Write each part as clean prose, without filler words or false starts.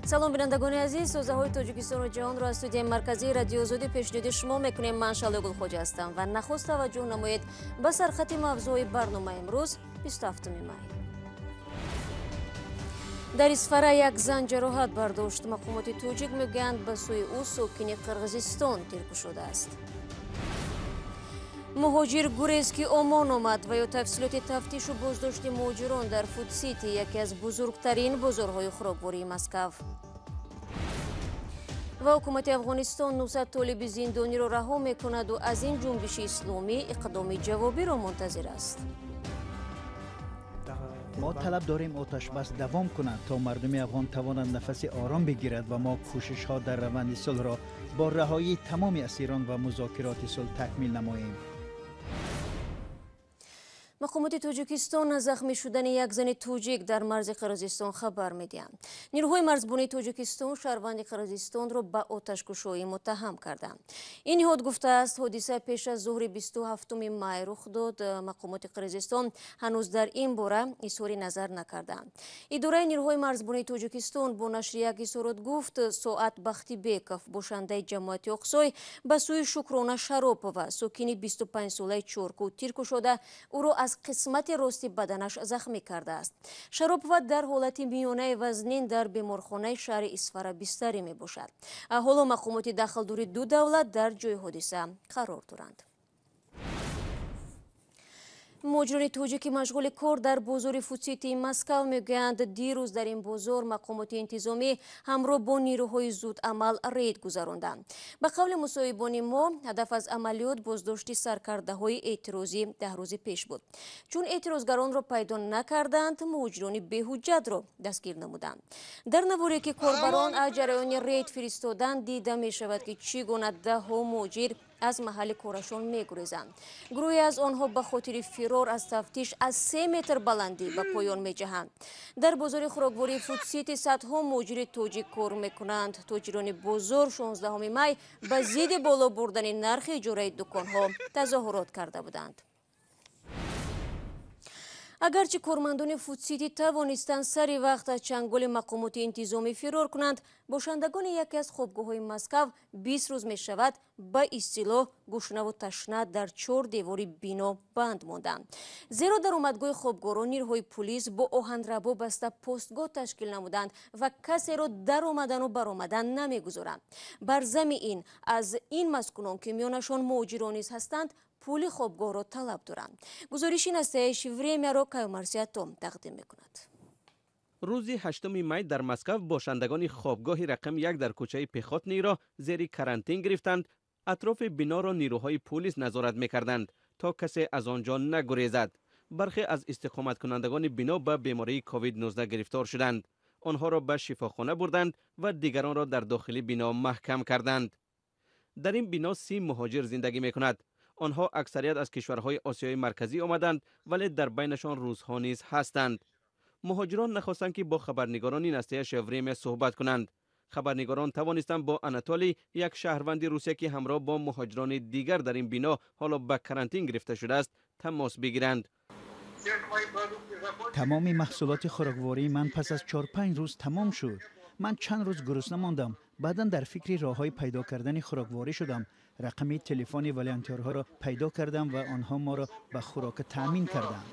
Салом, бинандагони азиз. Созаҳои Тоҷикистону ҷаҳонро аз студияи марказии Радиои Озодӣ пешниҳоди шумо мекунем. Ман Шалои Гулхоҷа ҳастам ва нахуст таваҷҷӯҳ намоед ба сархати мавзӯи барномаи имрӯз, 27 май. Дар Исфара як зан ҷароҳат бардошт. Мақомоти тоҷик мегӯянд, ба сӯи ӯ сокини Қирғизистон тир кушодааст. Муҳоҷир гурез, ки Омон омад, ва ё тафсилоти тафтишу боздошти муҳоҷирон дар Фудсити, яке аз бузургтарин бозорҳои хӯроквории Москав. Ва ҳукумати Афғонистон 900 толиби зиндониро раҳо мекунаду аз ин ҷунбиши исломӣ иқдоми ҷавобиро мунтазир аст. Мо талаб дорем, оташбас давом кунад, то мардуми афғон тавонанд нафаси ором бигирад, ва мо кӯшишҳо дар раванди сулҳро бо раҳоии тамоми асирон ва музокироти сулҳ такмил намоем. Мақомоти Тоҷикистон аз захмӣ шудани як зани тоҷик дар марзи Қирғизистон хабар медиҳанд. Нирӯҳои марзбонии Тоҷикистон шаҳрванди Қирғизистонро ба оташкушоӣ муттаҳам карданд. Ин ниҳод гуфтааст, ҳодиса пеш аз зуҳри 27 май рух дод. Мақомоти Қирғизистон ҳанӯз дар ин бора изҳори назар накарданд. Идораи нирӯҳои марзбонии Тоҷикистон бо нашри як изҳорот гуфт, Соат Бахтибеков, бошандаи ҷамоати Оқсой, ба сӯи Шукрона Шаропова, сокини 25-солаи Чорку, тир кушода, ӯро аз қисмати рости баданаш захмӣ кардааст. Шаропова дар ҳолати миёнаи вазнин дар беморхонаи шаҳри Исфара бистарӣ мебошад. Ҳоло мақомоти дахлдори ду давлат дар ҷои ҳодиса қарор доранд. Муҳоҷирони тоҷики машғули кор дар бозори Фудситии Москав мегӯянд, дирӯз дар ин бозор мақомоти интизомӣ ҳамроҳ бо нирӯҳои зудамал рейд гузаронданд. Ба қавли мусоҳибони мо, ҳадаф аз амалиёт боздошти саркардаҳои эътирозӣ 10 рӯзи пеш буд. Чун эътирозгаронро пайдо накарданд, муҳоҷирони беҳуҷҷатро дастгир намуданд. Дар наворе, ки корбарон аз ҷараёни рейд фиристоданд, дида мешавад, ки чӣ гуна даҳҳо муҳоҷир аз маҳалли корашон мегурезанд. Гурӯҳе аз онҳо ба хотири фирор аз тафтиш аз 3 метр баландӣ ба поён меҷаҳанд. Дар бозори хӯроквории Фудсити садҳо муҳоҷири тоҷик кор мекунанд. Тоҷирони бозор 16 май ба зидди боло бурдани нархи иҷораи дуконҳо тазоҳурот карда буданд. Агарчи кормандони Фудсити тавонистанд сари вақт аз чанголи мақомоти интизомӣ фирор кунанд, бошандагони яке аз хобгоҳҳои Москав 20 рӯз мешавад, ба истилоҳ гушнаву ташна дар чор девори бино банд монданд, зеро дар омадгоҳи хобгоҳро нирӯҳои пулис бо оҳанрабо баста постгоҳ ташкил намуданд ва касеро дар омадану баромадан намегузоранд. Бар зами ин, аз ин маскунон, ки миёнашон муҳоҷирон низ ҳастанд, пули хобгоҳро талаб доранд. Гузориши Настоящее Времяро Каюмарс Ато тақдим мекунад. Рӯзи 8 май дар Москав бошандагони хобгоҳи рақами 1 дар кӯчаи Пехотныйро зери карантин гирифтанд. Атрофи биноро нирӯҳои пулис назорат мекарданд, то касе аз он ҷо нагурезад. Бархе аз истиқоматкунандагони бино ба бемории ковид-19 гирифтор шуданд. Онҳоро ба шифохона бурданд ва дигаронро дар дохили бино маҳкам карданд. Дар ин бино 30 муҳоҷир зиндагӣ мекунад. Онҳо аксарият аз кишварҳои Осиёи Марказӣ омаданд, вале дар байнашон русҳо низ ҳастанд. Муҳоҷирон нахостанд, ки бо хабарнигорони Настоящее Время суҳбат кунанд. Хабарнигорон тавонистанд бо Анатолий, як шаҳрванди Русия, ки ҳамроҳ бо муҳоҷирони дигар дар ин бино ҳоло ба карантин гирифта шудааст, тамос бигиранд. Тамоми маҳсулоти хӯроквории ман пас аз 4-5 рӯз тамом шуд. Ман чанд рӯз гурусна мондам. Баъдан дар фикри роҳҳои пайдо кардани хӯрокворӣ шудам. Рақами телефони волонтёрҳоро пайдо кардам ва онҳо моро ба хӯрока таъмин карданд.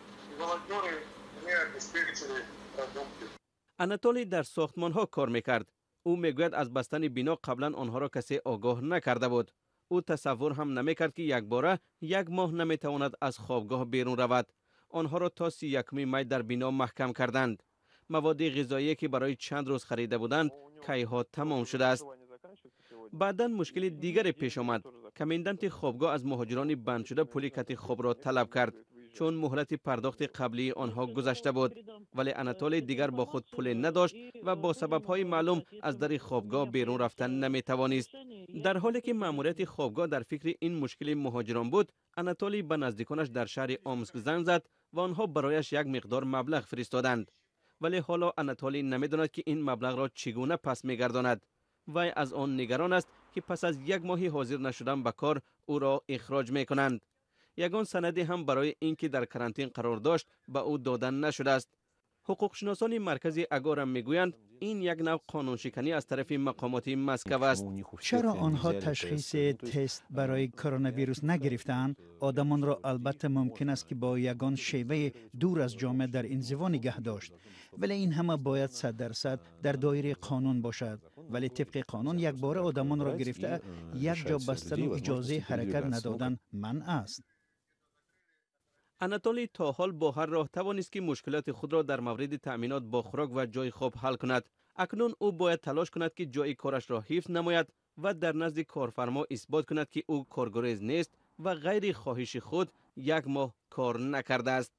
Анатолий дар сохтмонҳо кор мекард. Ӯ мегӯяд, аз бастани бино қаблан онҳоро касе огоҳ накарда буд. Ӯ тасаввур ҳам намекард, ки якбора як моҳ наметавонад аз хобгоҳ берун равад. Онҳоро то 31 май дар бино маҳкам карданд. Маводи ғизоие, ки барои чанд рӯз харида буданд, кайҳо тамом шудааст. Баъдан мушкили дигаре пеш омад. Коменданти хобгоҳ аз муҳоҷирони бандшуда пули кати хобро талаб кард, чун муҳлати пардохти қаблии онҳо гузашта буд. Вале Анатолий дигар бо худ пуле надошт ва бо сабабҳои маълум аз дари хобгоҳ берун рафтан наметавонист. Дар ҳоле ки маъмурияти хобгоҳ дар фикри ин мушкили муҳоҷирон буд, Анатолий ба наздиконаш дар шаҳри Омск занг зад ва онҳо барояш як миқдор маблағ фиристоданд. Вале ҳоло Анатолий намедонад, ки ин маблағро чӣ гуна пас мегардонад. Вай аз он нигарон аст, ки пас аз як моҳи ҳозир нашудан ба кор ӯро ихроҷ мекунанд. Ягон санаде ҳам барои ин ки дар карантин қарор дошт, ба ӯ дода нашудааст. Ҳуқуқшиносони маркази Агора мегӯянд, ин як нав қонуншиканӣ аз тарафи мақомоти Москва аст. Чаро онҳо ташхиси тест барои коронавирус нагирифтаанд? Одамонро албатта мумкин аст ки бо ягон шеваи дур аз ҷомеа дар инзиво нигаҳ дошт, вале ин ҳама бояд 100% дар доираи қонун бошад. Вале тибқи қонун якбора одамонро гирифта як ҷо бастану иҷозаи ҳаракат надодан манъ аст. Анатолий то ҳол бо ҳар роҳ тавонист ки мушкилоти худро дар мавриди таъминот бо хӯрок ва ҷои хоб ҳал кунад. Акнун ӯ бояд талош кунад ки ҷои корашро ҳифз намояд ва дар назди корфармо исбот кунад ки ӯ коргурез нест ва ғайри хоҳиши худ як моҳ кор накардааст.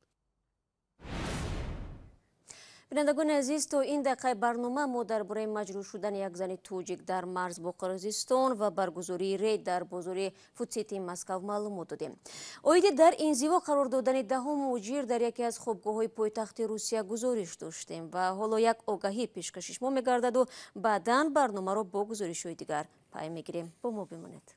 Бинандагони азиз, то ин дақиқаи барнома мо дар бораи маҷрӯҳ шудани як зани тоҷик дар марз бо Қирғизистон ва баргузории рейд дар бозори Фудситии Москав маълумот додем. Оиди дар инзиво қарор додани 10 муҳоҷир дар яке аз хобгоҳҳои пойтахти Русия гузориш доштем ва ҳоло як огаҳӣ пешкаши шумо мегардаду баъдан барномаро бо гузоришҳои дигар пай мегирем. Бо мо бимонед.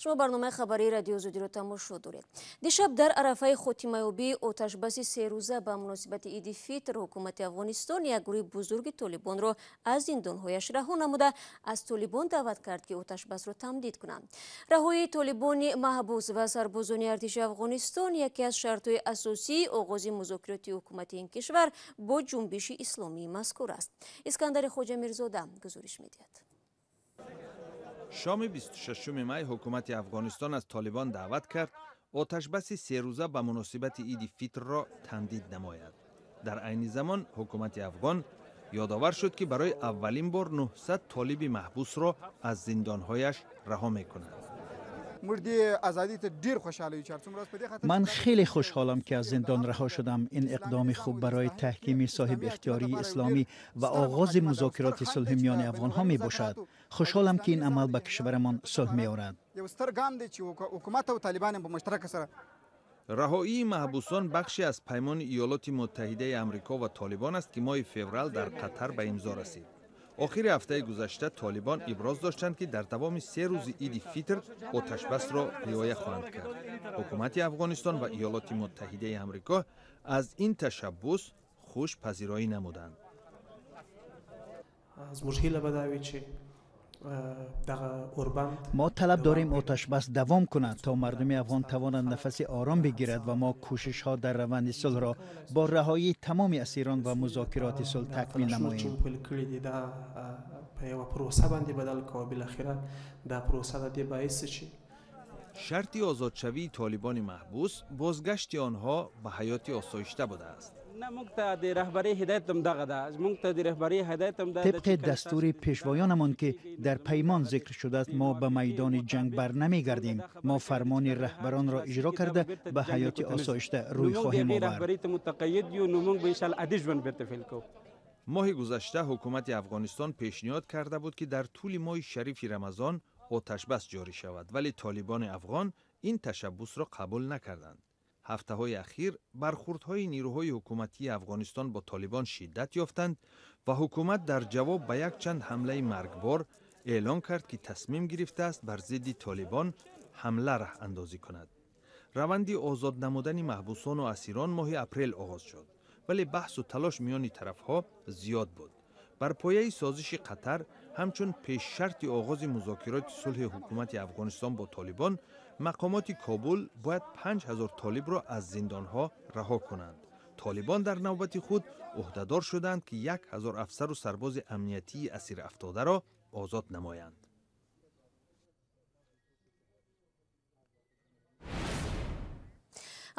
Шумо барномаи хабарии Радио Озодиро тамошо доред. Дишаб дар арафаи хотимаёбии оташбаси серӯза ба муносибати Иди Фитр ҳукумати Афғонистон як гурӯҳи бузурги толибонро аз зиндонҳояш раҳо намуда аз толибон даъват кард ки оташбасро тамдид кунанд. Раҳоии толибони маҳбус ва сарбозони артиши Афғонистон яке аз шартҳои асосии оғози музокироти ҳукумати ин кишвар бо ҷунбиши исломии мазкур аст. Искандари Хоҷамирзода гузориш медиҳад. Шоми 26 май ҳукумати Афғонистон аз Толибон даъват кард оташбаси серӯза ба муносибати Иди Фитрро тамдид намояд. Дар айни замон ҳукумати афғон ёдовар шуд ки барои аввалин бор 900 толиби маҳбусро аз зиндонҳояш раҳо мекунад. Ман хеле хушҳолам ки аз зиндон раҳо шудам. Ин иқдоми хуб барои таҳкими соҳибихтиёрии исломӣ ва оғози музокироти сулҳи миёни афғонҳо мебошад. Хушҳолам ки ин амал ба кишварамон сулҳ меорад. Раҳоии маҳбусон бахше аз паймони Иёлоти Муттаҳидаи Амрико ва Толибон аст ки моҳи феврал дар Қатар ба имзо расид. Охири ҳафтаи гузашта Толибон иброз доштанд ки дар давоми 3 рӯзи Иди Фитр оташбасро риоя хоҳанд кард. Ҳукумати Афғонистон ва Иёлоти Муттаҳидаи Амрико аз ин ташаббус хуш пазироӣ намуданд. Мо талаб дорем оташбас давом кунад то мардуми афғон тавонанд нафаси ором бигирад ва мо кӯшишҳо дар раванди сулҳро бо раҳоии тамоми асирон ва музокироти сулҳ такмил намоем. Шарти озодшавии толибони маҳбус бозгашти онҳо ба ҳаёти осоишта будааст. Тибқи дастури пешвоёнамон ки дар паймон зикр шудааст, мо ба майдони ҷанг бар намегардем. Мо фармони раҳбаронро иҷро карда ба ҳаёти осоишта рӯй хоҳем овард. Моҳи гузашта ҳукумати Афғонистон пешниҳод карда буд ки дар тӯли моҳи шарифи Рамазон оташбас ҷорӣ шавад, вале толибони афғон ин ташаббусро қабул накарданд. Ҳафтаҳои ахир бархурдҳои нирӯҳои ҳукуматии Афғонистон бо толибон шиддат ёфтанд ва ҳукумат дар ҷавоб ба якчанд ҳамлаи маргбор эълон кард ки тасмим гирифтааст бар зидди толибон ҳамла раҳандозӣ кунад. Раванди озод намудани маҳбусону асирон моҳи апрел оғоз шуд, вале баҳсу талош миёни тарафҳо зиёд буд. Бар пояи созиши Қатар ҳамчун пешшарти оғози музокироти сулҳи ҳукумати Афғонистон бо толибон, мақомоти Кобул бояд 5000 толибро аз зиндонҳо раҳо кунанд. Толибон дар навбати худ ӯҳдадор шуданд ки 1000 афсару сарбози амниятии асирафтодаро озод намоянд.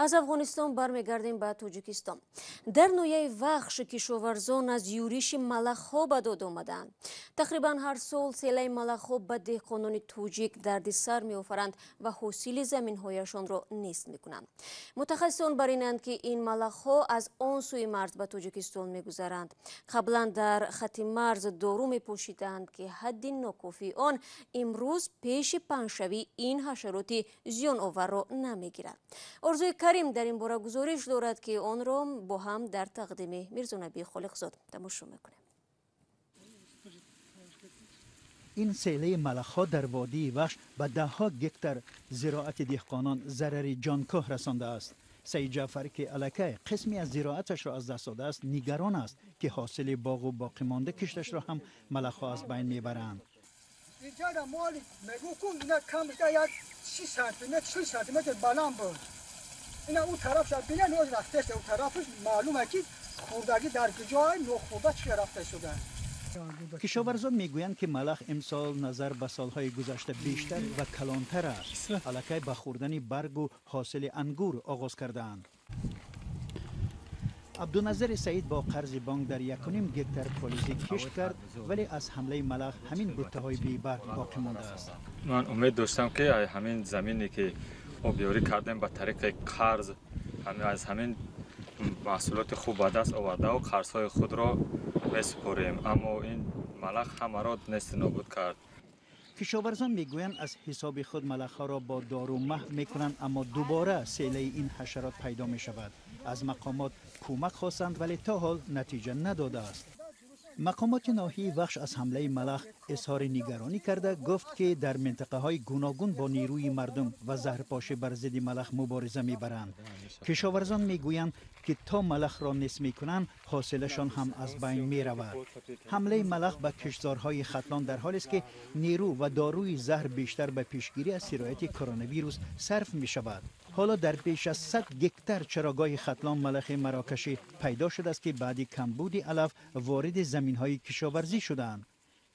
Аз Афғонистон бармегардем ба Тоҷикистон. Дар ноҳияи Вахш кишоварзон аз юриши малахҳо ба дод омадаанд. Тақрибан ҳар сол селаи малахҳо ба деҳқонони тоҷик дарди сар меофаранд ва ҳосили заминҳояшонро нест мекунанд. Мутахассисон бар инанд, ки ин малахҳо аз он сӯи марз ба Тоҷикистон мегузаранд. Қаблан дар хати марз дору мепӯшиданд, ки ҳадди нокофии он имрӯз пеши паҳншавии ин ҳашароти зиёноварро намегирад. Орзуи Карим дар ин бора гузориш дорад, ки онро бо ҳам дар тақдими Мирзонаби Холиқзод тамошо мекунем. Ин селаи малахҳо дар водии Вахш ба даҳҳо гектар зироати деҳқонон зарари ҷонкоҳ расондааст. Саид Ҷаъфар, ки аллакай қисме аз зироаташро аз даст додааст, нигарон аст, ки ҳосили боғу боқимонда кишташро ҳам малахҳо аз байн мебаранд. Инҷа моли мегӯ ку ина кам як 30 сантиметр, 40 сантиметр баланд буд. Ина у тараф бина ноз рафтаст, у тарафаш маълум ки хурдагӣ дар куҷое нохурда чӣ рафта шуда. Кишоварзон мегӯянд, ки малах имсол назар ба солҳои гузашта бештар ва калонтар аст. Аллакай ба хӯрдани баргу ҳосили ангур оғоз кардаанд. Абдуназари Саид бо қарзи бонк дар 1.5 гектар полизӣ кишт кард, вале аз ҳамлаи малах ҳамин буттаҳои бебарг боқӣ мондааст. Ман умед доштам, ки ҳамин замине ки обёрӣ кардем ба тариқи қарз, аз ҳамин маҳсулоти хуб ба даст овардаву қарзҳои худро месупорем, аммо ин малах ҳамаро нести нобуд кард. Кишоварзон мегӯянд, аз ҳисоби худ малахҳоро бо дору маҳв мекунанд, аммо дубора селаи ин ҳашарот пайдо мешавад. Аз мақомот кӯмак хостанд, вале то ҳол натиҷа надодааст. Мақомоти ноҳияи Вахш аз ҳамлаи малах изҳори нигаронӣ карда, гуфт, ки дар минтақаҳои гуногун бо нерӯи мардум ва заҳрпошӣ бар зидди малах мубориза мебаранд. Кишоварзон мегӯянд, ки то малахро нест мекунанд, ҳосилашон ҳам аз байн меравад. Ҳамлаи малах ба киштзорҳои Хатлон дар ҳолест, ки нерӯ ва доруи заҳр бештар ба пешгирӣ аз сирояти коронавирус сарф мешавад. Ҳоло дар беш аз 100 гектар чарогоҳи Хатлон малахи марокашӣ пайдо шудааст, ки баъди камбуди алаф вориди заминҳои кишоварзӣ шудаанд.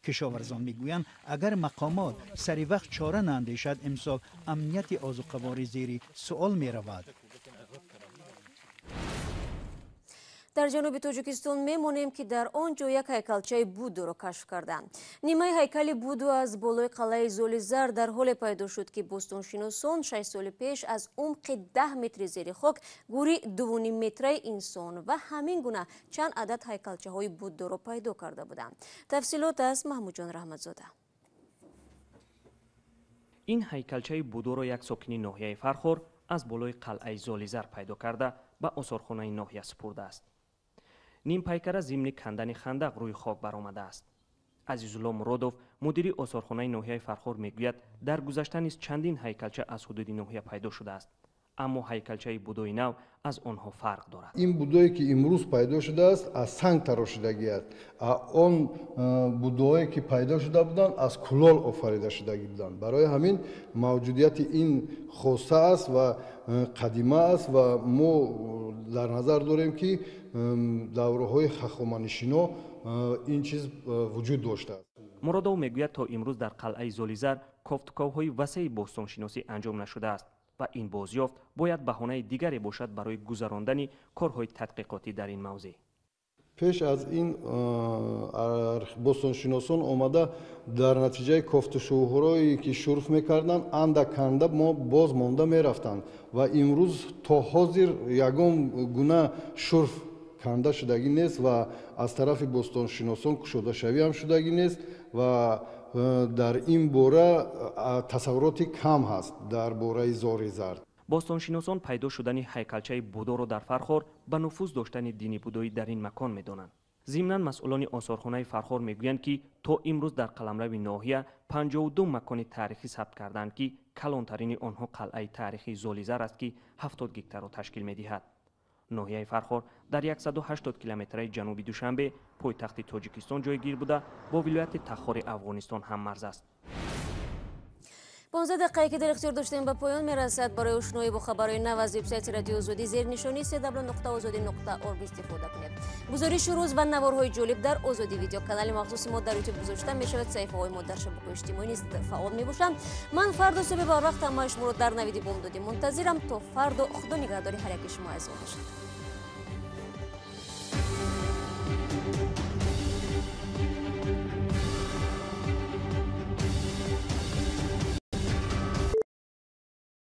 Кишоварзон мегӯянд, агар мақомот сари вақт чора наандешад, имсол амнияти озуқаворӣ зери суол меравад. Дар ҷануби Тоҷикистон мемонем, ки дар он ҷо як ҳайкалчаи Буддоро кашф карданд. Нимаи ҳайкали Буддо аз болои қалъаи Золизар дар ҳоле пайдо шуд, ки бостоншиносон 6 соли пеш аз умқи 10 метри зери хок гӯри 2.5 метраи инсон ва ҳамин гуна чанд адад ҳайкалчаҳои Буддоро пайдо карда буданд. Тафсилот аз Маҳмудҷон Раҳматзода. Ин ҳайкалчаи Буддоро як сокини ноҳияи Фархор аз болои қалъаи Золизар пайдо карда ба осорхонаи ноҳия супурдааст. Нимпайкара зимни кандани хандақ рӯи хок баромадааст. Азизулло Муродов, мудири осорхонаи ноҳияи Фархор, мегӯяд, дар гузашта низ чандин ҳайкалча аз ҳудуди ноҳия пайдо шудааст, аммо ҳайкалчаи Буддои нав аз онҳо фарқ дорад. Ин Буддое ки имрӯз пайдо шудааст, аз санг тарошидагӣ аст. Он Буддое ки пайдо шуда буданд, аз кулол офарида шудагӣ буданд. Барои ҳамин мавҷудияти ин хоса аст ва қадима аст ва мо дар назар дорем, ки давраҳои ҳахоманишино ин чиз вуҷуд доштааст. Муродов мегӯяд, то имрӯз дар қалъаи Золизар кофтуковҳои васеи бостоншиносӣ анҷом нашудааст ва ин бозёфт бояд баҳонаи дигаре бошад барои гузарондани корҳои тадқиқотӣ дар ин мавзеъ. Пеш аз ин бостоншиносон омада дар натиҷаи кофтушӯҳое ки шурф мекарданд, андак канда мо боз монда мерафтанд ва имрӯз то ҳозир ягон гуна шурф канда шудагӣ нест ва аз тарафи бостоншиносон кушодашавӣ ҳам шудагӣ нест ва дар ин бора тасаввуроти кам ҳаст дар бораи Зори Зард. Бостоншиносон пайдо шудани ҳайкалчаи Буддоро дар Фархор ба нуфуз доштани дини буддоӣ дар ин макон медонанд. Зимнан масъулони осорхонаи Фархор мегӯянд, ки то имрӯз дар қаламрави ноҳия 52 макони таърихӣ сабт карданд, ки калонтарини онҳо қалъаи таърихии Золизар аст, ки 70 гектарро ташкил медиҳад. Ноҳияи Фархор дар 180 километраи ҷануби Душанбе, пойтахти Тоҷикистон, ҷойгир буда, бо вилояти Тахори Афғонистон ҳаммарз аст. 15 дақиқае ки дар ихтиёр доштем ба поён мерасад. Барои ошноӣ бо хабарҳои нав аз вебсайти Радиои Озодӣ зери нишони www.ozodi.org истифода кунед. Гузориши рӯз ва наворҳои ҷолиб дар Озодӣ Видео, канали махсуси мо дар Ютуб гузошта мешавад. Саҳифаҳои мо дар шабакаҳои иҷтимоӣ низ фаъол мебошанд. Ман фардо субҳи барвақт ҳамаи шуморо дар Навиди Бомдодӣ мунтазирам. То фардо, Худо нигаҳдори ҳар яки шумо азизон бошад.